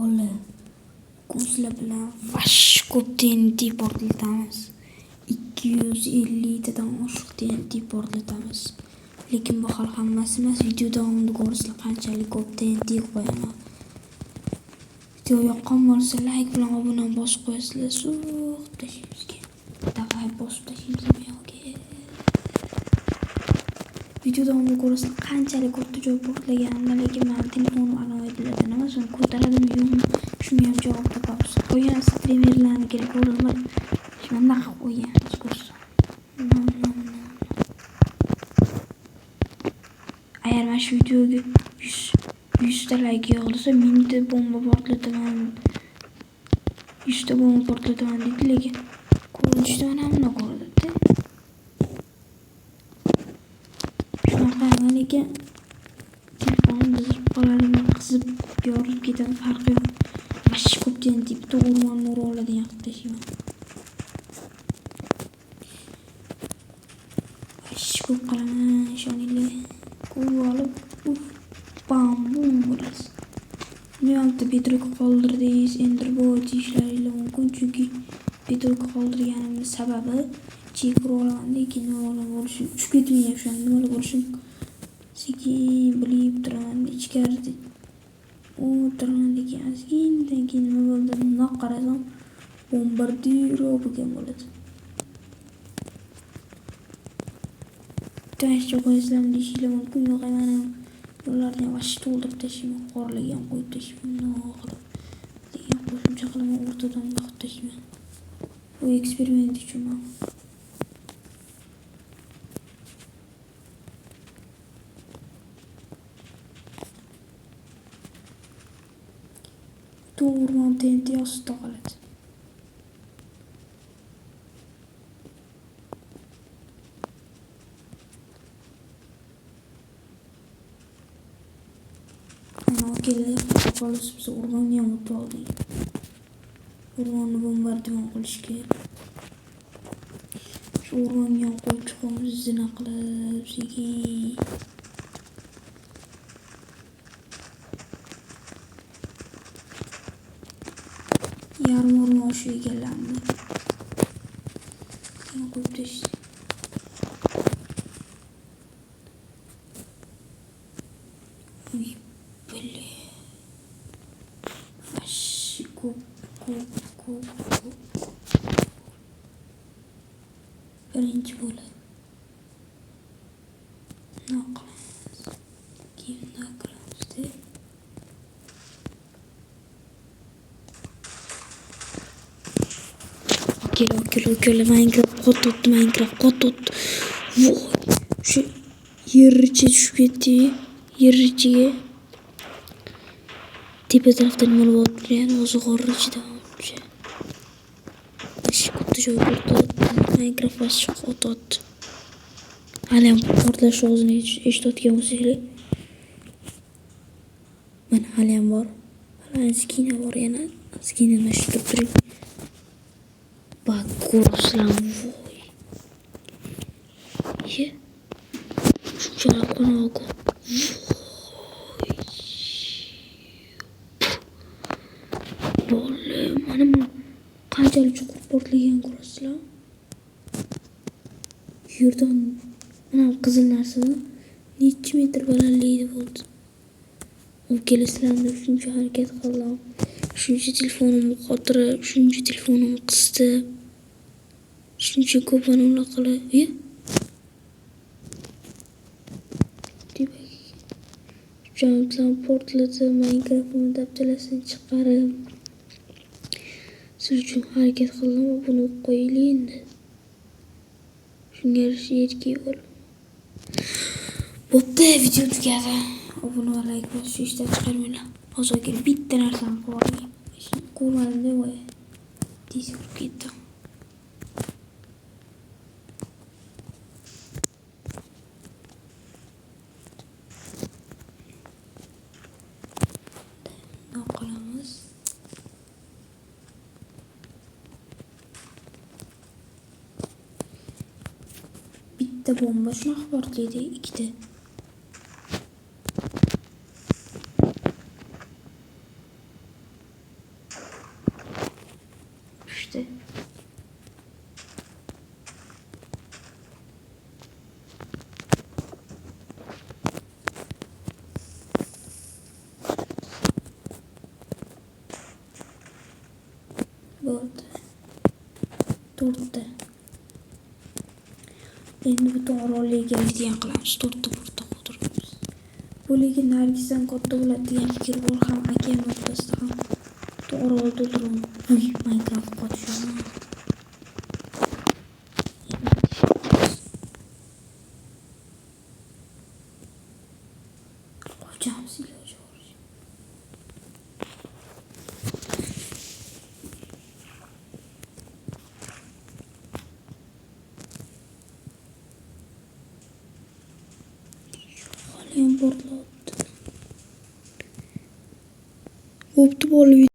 Bola, ko'zlar bilan vash ko'p TNT portlatamiz. 250 tadan oshiq TNT portlatamiz. Lekin bu hali hammasi emas. Video davomida ko'rasizlar qanchalik ko'p TNT qo'yaman. Video yoqqan bo'lsa like bilan obuna bosib qo'yasizlar. Suv tashlaymiz. Davay bosib tashlaymiz bu yoqga. Video davomida ko'rasizlar qanchalik ko'p joy portlaganimni, lekin meni telefonim aloyidlarda nima so'ng ko'taradimi yo'qmi, shunga ham javob topamiz. Qo'ygan streamerlarnikini ko'raman. Shunaqa qo'ygan ko'rsin. No, no, no. Agar mana shu videoga 100 ta like yig'ilsa, 1000 ta bomba portlataman. 100 ta bomba portlataman deydi, lekin ko'rinishda mana buni ko'rdi. Shunaqa, lekin telefonim buzilib qoladimi, qizib yorilib ketadi, farqi yo'q. Vash ko'p TNT bitta o'rmonni urib oladigan qilib tashlayman. Vash ko'p qilaman, ishoninglar. Ko'rib olib, uf, bam, bum bo'lasiz. Nima bedrock qoldirdingiz, Enderboy deyishlaringlar mumkin, chunki bedrock qoldirganimning sababi chek urib olaman, lekin nima bo'lishini tushib ketmayapman, o'shanda nima bo'lishini sekin bilib turaman, ichkarida o'tiraman, lekin ozgindan keyin nima bo'ldi, bundoq qarasam bombardiro bo'lgan bo'ladi. Tashchi qo'yasizlarmi deyishinglar mumkin, yo'q, mana yo'llarni vash to'ldirib tashlayman, qorlarga ham qo'yib tashlayman, bundoq qilib. Degan qo'shimcha qilaman, o'rtadan bundoq qilib tashlayman. Bu eksperiment uchun man. Butun o'rmon TNT ostida qoladi. Mana keldi, xolos biz o'rmonni ham o'tib oldik. O'rmonni bombardimon qilish kerak. Shu o'rmonga ham qo'yib chiqamiz, zina qilib, sekin. Yarim o'rmon shu egallandi. Keyin qo'yib tashladik. Uy, bile. Vash ko'p, ko'p, ko'p, ko'p. Birinchi bo'lib. Nima qilamiz? Keyin nima qilamiz-da? Okey, okey, okey, Minecraft qo'tdi, Minecraft qo'tdi. Voy, shu yercha tushib ketdi. Yer ichiga. Tepa tarafda nima bo'lyapti? Ya'ni o'zi g'or ichida. Vash katta joy portlatdi. Minecraft vash qo'tdi. Hali ham portlash ovozini eshitayotgan bo'lsanglar. Mana hali ham bor. Hali ozgina bor, yana ozgina eshitib turing. Bak ko'rasizlar, voy. Ye. Shunchalar qanaqa ko'p. Voy. Bola, mana bu qanchalik chuqur portlagan ko'rasizlar? Yerdan mana bu qizil narsadan necha metr balandlikda bo'ldi. U kelasizlarni shuncha harakat qildim. Shuncha telefonimni qotirib, shuncha telefonimni qisib, shuncha ko'p unaqa qilib, ye? Demak, portlatib, Minecraftni dabdalasini chiqarib, siz uchun harakat qildim va buni qo'yaylik endi. Shunga yarasha erkak bo'lib. Bo'pti, video tugadi. Obuna va like bosishni esdan chiqarmanglar. Hozir kelib bitta narsani qilib olay. Ko'rmadim-da, voy. Tez yurib ketdim. Nima qilamiz? Bitta bomba shunaqa portlaydi, ikkita. Tushdi. Bo'ldi. 4 ta. Endi butun orolni egallaydigan qilamiz. 4 ta porta qo'ydiramiz. Bu lekin narigisidan katta bo'ladi degan fikr bor ham okean o'rtasida ham butun orolni to'ldiraman. Uy, Minecraft podshohi. Qochamiz iloji boricha. Haliyam portlayapti. Bo'pti, bo'ldi.